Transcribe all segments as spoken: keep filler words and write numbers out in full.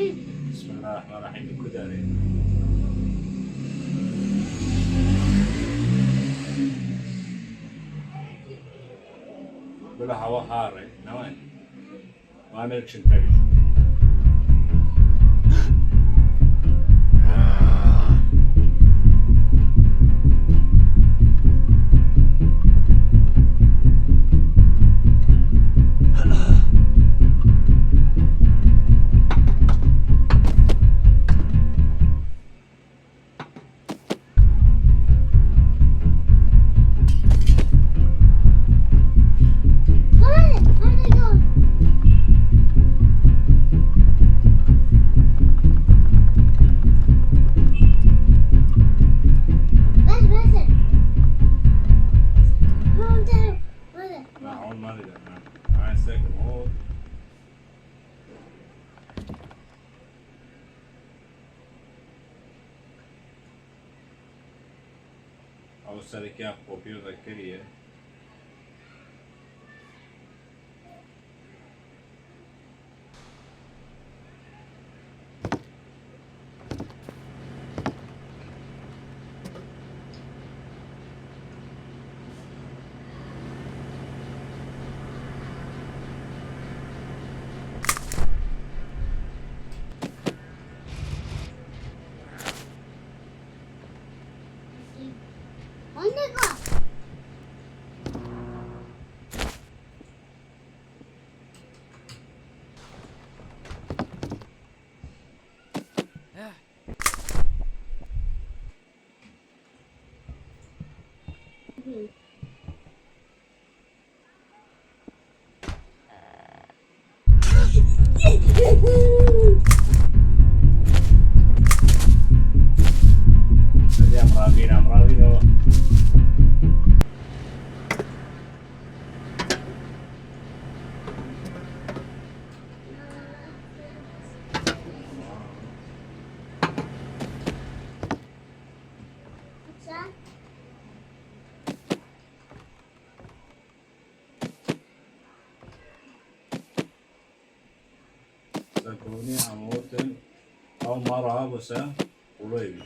Bismillahirrahmanirrahîm. Kudarê. Bila hewa har e, ne wayne? Wa em ê çin tevî. Ew sereke kopya vekiriye. Sekonî em gotin, ew mara bû se, qulê bî.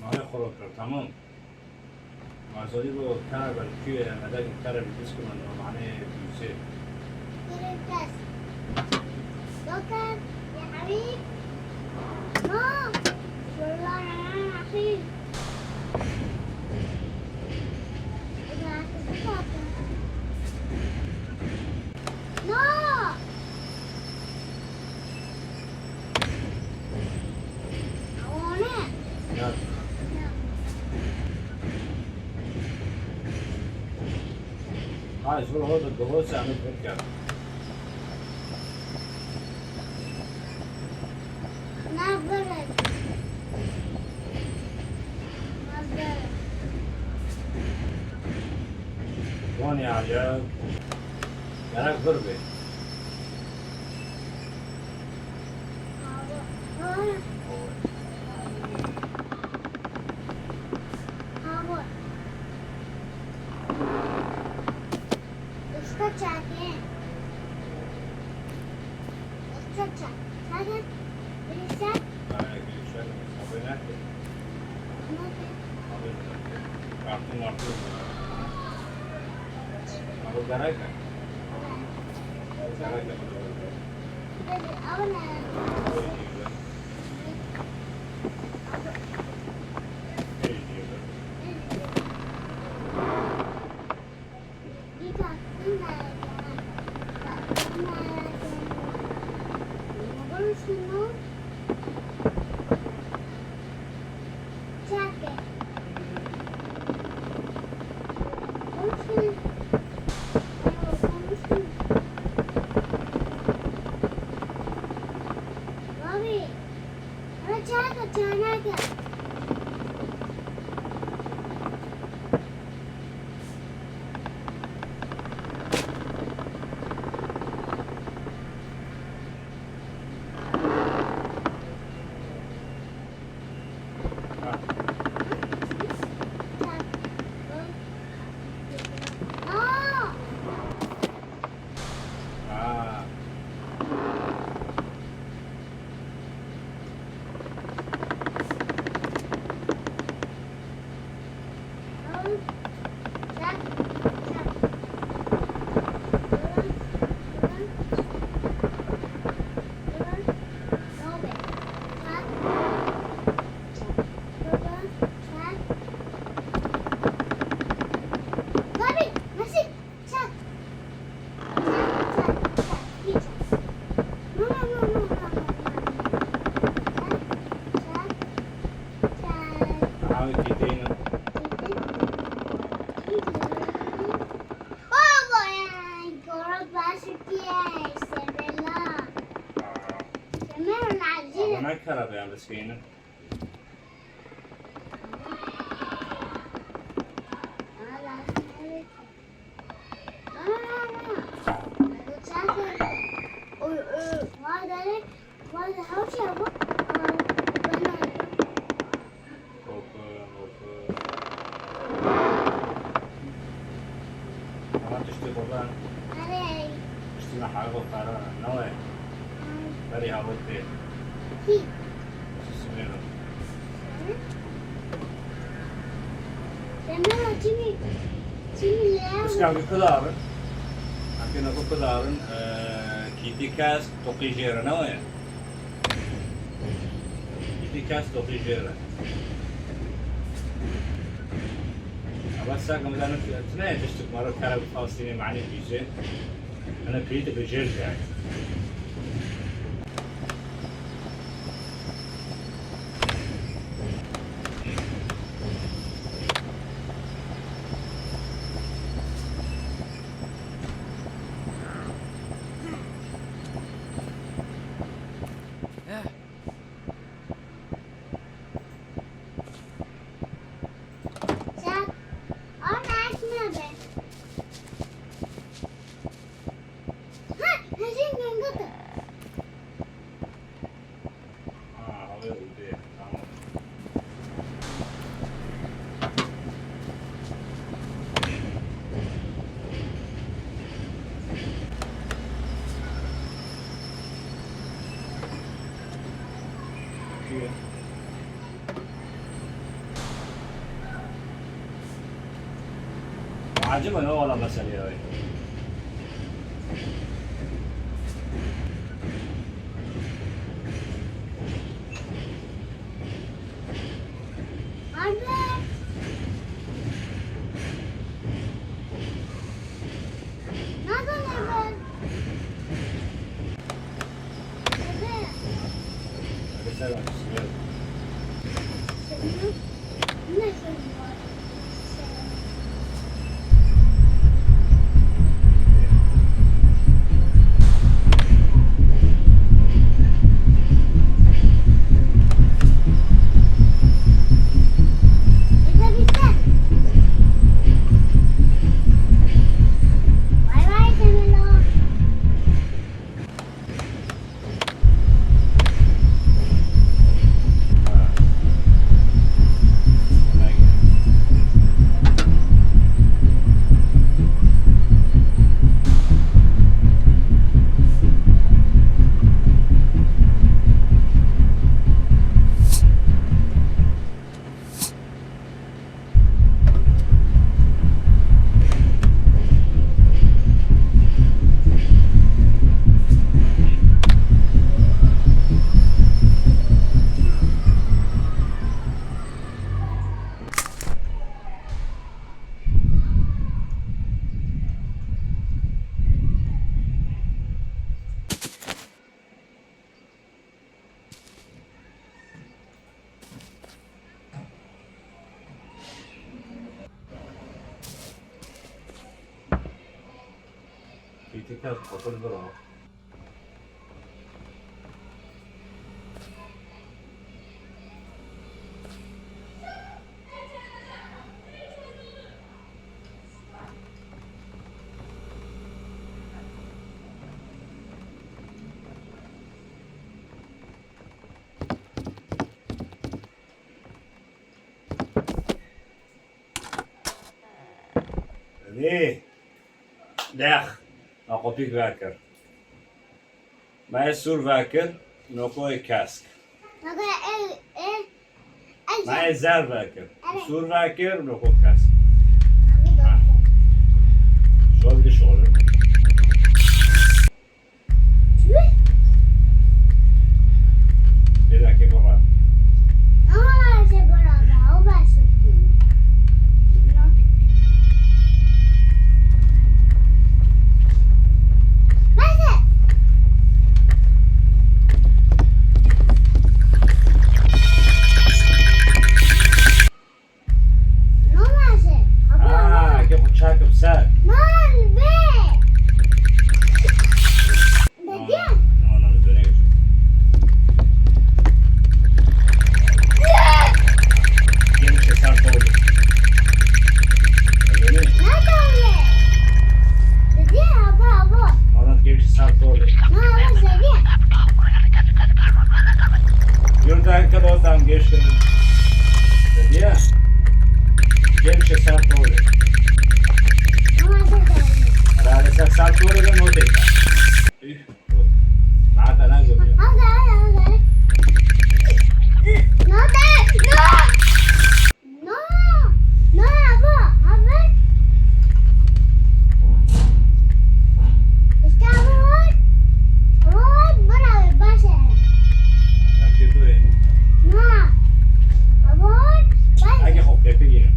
Navê xwe kir, tamam. Mazorî bu kara ber kuyê, em edek kara bi disk min, manê bûsê. Bakın, ya Habib. No. Bismillahirrahmanirrahim. No. Ay, zor oldu, doğru sen bir gel. Ne böyle? Ne böyle? Wan ya, ya. Gerek vir be. Usta çakê. Usta çak. Çakê. Bilirsen. Kartın martın. Ama gerek mi? Gerek mi? Bobby, Messi, çak. Çak, çak, çak. Hiç. No, no, no, no, no, no, no. Çak, çak, çak. Aha, kîteyî ne? Kîteyî. Baba, yani, gora başı diye, sevela. Sevela, lazım. Ama ne kara beyan biskeyini? Ama tiştê xwe ben. Tiştê me heyva xwe ne we. Berê hawir pê. Sismêno. Demira çimî, çimî leya. Piska ku pidarin. Akê nako pidarin, e, kîtî kes toqî jêre ne we. Kîtî kes toqî jêre. Ama sen mi dano ki tine tiştik maro kara bi Falastînê manî bîjê. Ana kîtî bi jêr jayê. Sen, orada ekmeğe ver. Ha, hadi ben götür. Ha, havaya vurdu ya. Tamam. Bakıyor. Acaba ne ola mesele ya? Anne. Nereden eve? Eve. Hadi sen bak, bismillah. Seviyorum. Ne seviyorum? Kritika xatir bira. Nê. Dex. Naqopîk vekir. Me yê sûr vekir, noko yê kesk. Noko yê, ê, ê, ê, Me yê zer vekir. Evet. Sûr vekir, noko kesk. Bak bir de şu olur. Çi? Lê dakê bira. Ama ben şey bira, o ben şey. Bence. Normal şey. Aa, ke xwe çakim ser. Normal be. Dede. No, no, no, dönüyor. Gelişe sert oldu. Öyle mi? Nerede öyle? Dede, abo, abo. Anlat, gelişe sert oldu. Ne, abo, dede. Yurda kadar tam geçtim. Dedi ya. Gelişe sert oldu. Ama sen de. Herhalde sen sert oldu da not et. Üf. Rahat ana görüyor. Hadi, hadi, hadi. No, no, no. No, no, abo, abo. İşte abo var. Abo var, bravo, başa. Belki bu en. No. Abo var, başa. Hadi hop, hep yine.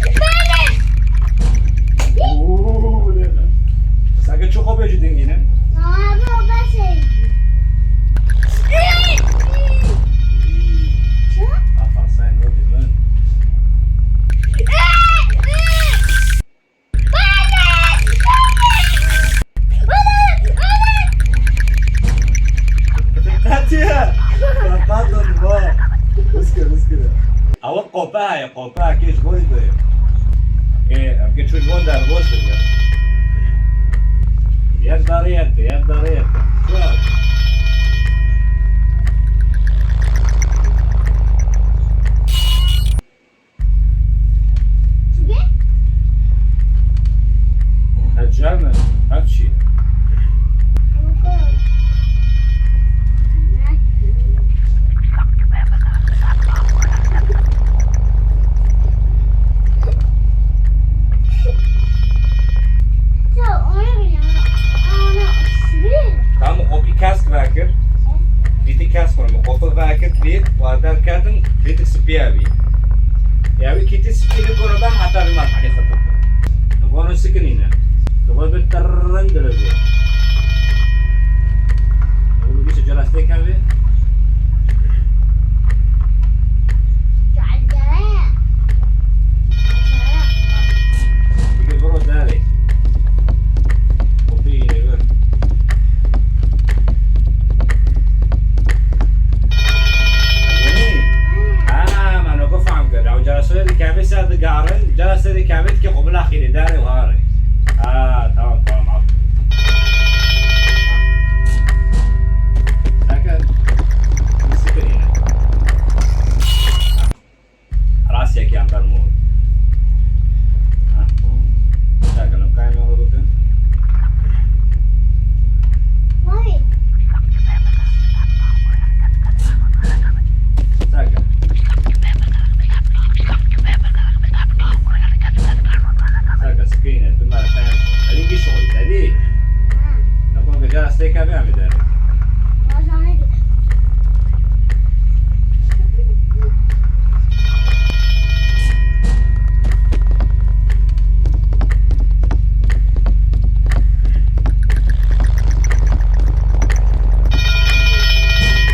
Böyle. Uuu, ne lan? Sanki çok o böcü dingine. Abi, o ben şey. Afa sen ne dedin? Hatice! Pardon, va. Riske, riske. Awa kopa ya, kopa, ke ji bo de. Ke, ke çû ji bo derboş ya. Yek darê yek, yek darê yek. Çû. Çi be? Hecel mi? Her çi? Tamam, kopî kesk vekir. Dîtî kes xwe min qopik vekir, lê û derketin, lê tu spî evî. Evî kîtî spî li goro ben heta bi merhelî xitin. Li goro sikinîne. Li goro bi tirrin dilivê. Li goro bîse cerastê kevê. Bigir biro derê. Kopî yine bir. Anî? Ha, me noko fehm kir. Ew cara serê dikeve ser digarin, cara serê dikeve dike xwe bila xîrê derê û harê. Ha, tamam, tamam, aferin. Ha. Seke, nasıl kirine? Rastiyek yan bermor. Ha. Çakalım, kayma oldu. Vay. Çakal. Çakal, sıkıyla, tüm ara sen. Elin kişi oldu, dedi. Ha. Tamam, bir daha steka ben bir daha.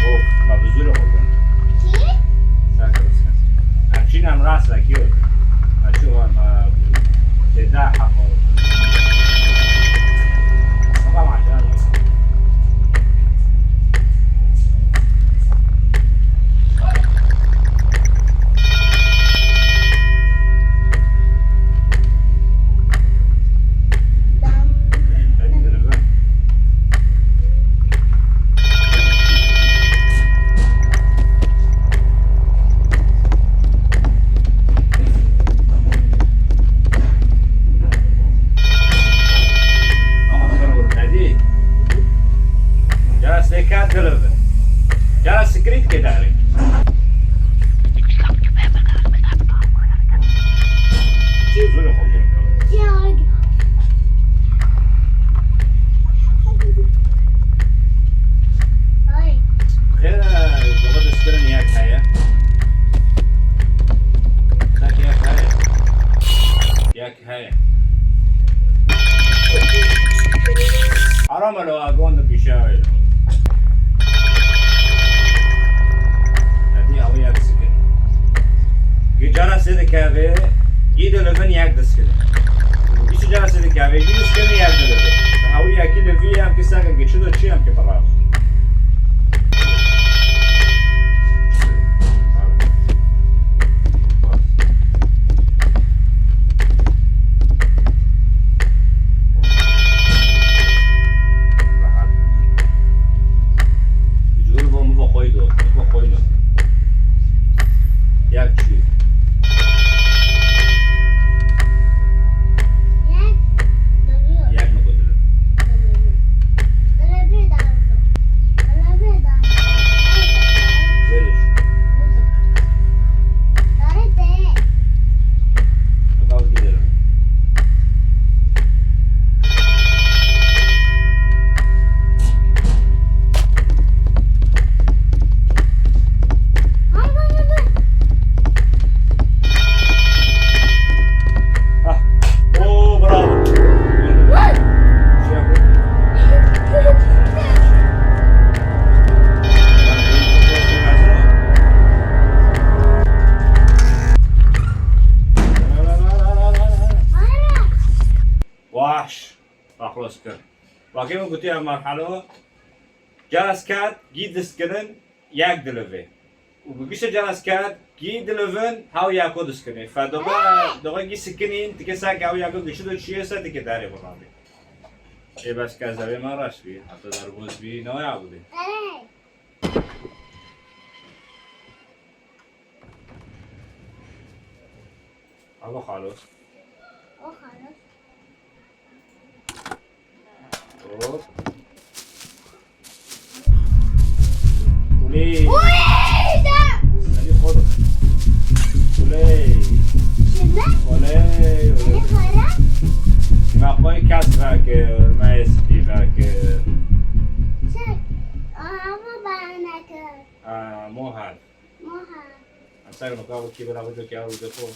Of, ma bi zû re xwe kirin. Kî? Ser kir, ser. Em çîn em rast vekir. Em çi wan ma tê da heqo. Baba ma can. Aha, sen vur, hadi. Ya, sekat kılıbı. Cara sikirî dike darê. Çi zor e xwe. Xêr e, baba destkirin yek heye. Tek yek heye. Yek Heye. Aram e lo, agon de pîşe wê lo. Hevî ew yek sikin. Gi cara sê dikeve, gî dilivin yek diskinin. Bîst cara sê dikeve, gî diskinin yek dilivin. Ew yekî li vî em ki seke gi çi do çi em ki bira. Rehat. Cûr bo min bo xwey do, bo xwey do. Yak çû. Yak dönüyor. Yak mi götürür? Dönüyor. Böyle bir daha. Böyle bir daha. Böyle şu. Böyle. Böyle de. Hadi al gidelim. Ay, ay, ay, ay. Ah. Oo, bravo. Şey yapın. Waş. Bak, xelas kir. Bakê min gotiye merhelo. Cara sê ket gî diskinin yek dilivê. Û bi gişe cara sê ket gî dilivin hew yako diskinin. Fe doga, doga gî sikinîn, tike seke hew yako gişi do çiye se tike derê bixabî. Ê bes ke zerê me reş bî, heta derboz bî, ne ya bûdî. Alo xalo. O xalo. Hop. Ulê. Ulê de. Hadi xolo. Ulê. Şimdi? Ulê, ulê. Hadi xolo. Ma qoy kes vekir, ma espî vekir. Çek. Ama bana kır. Ha, mohar. Moha. Em ser nokta wekî bira xwe cokê ew dixo.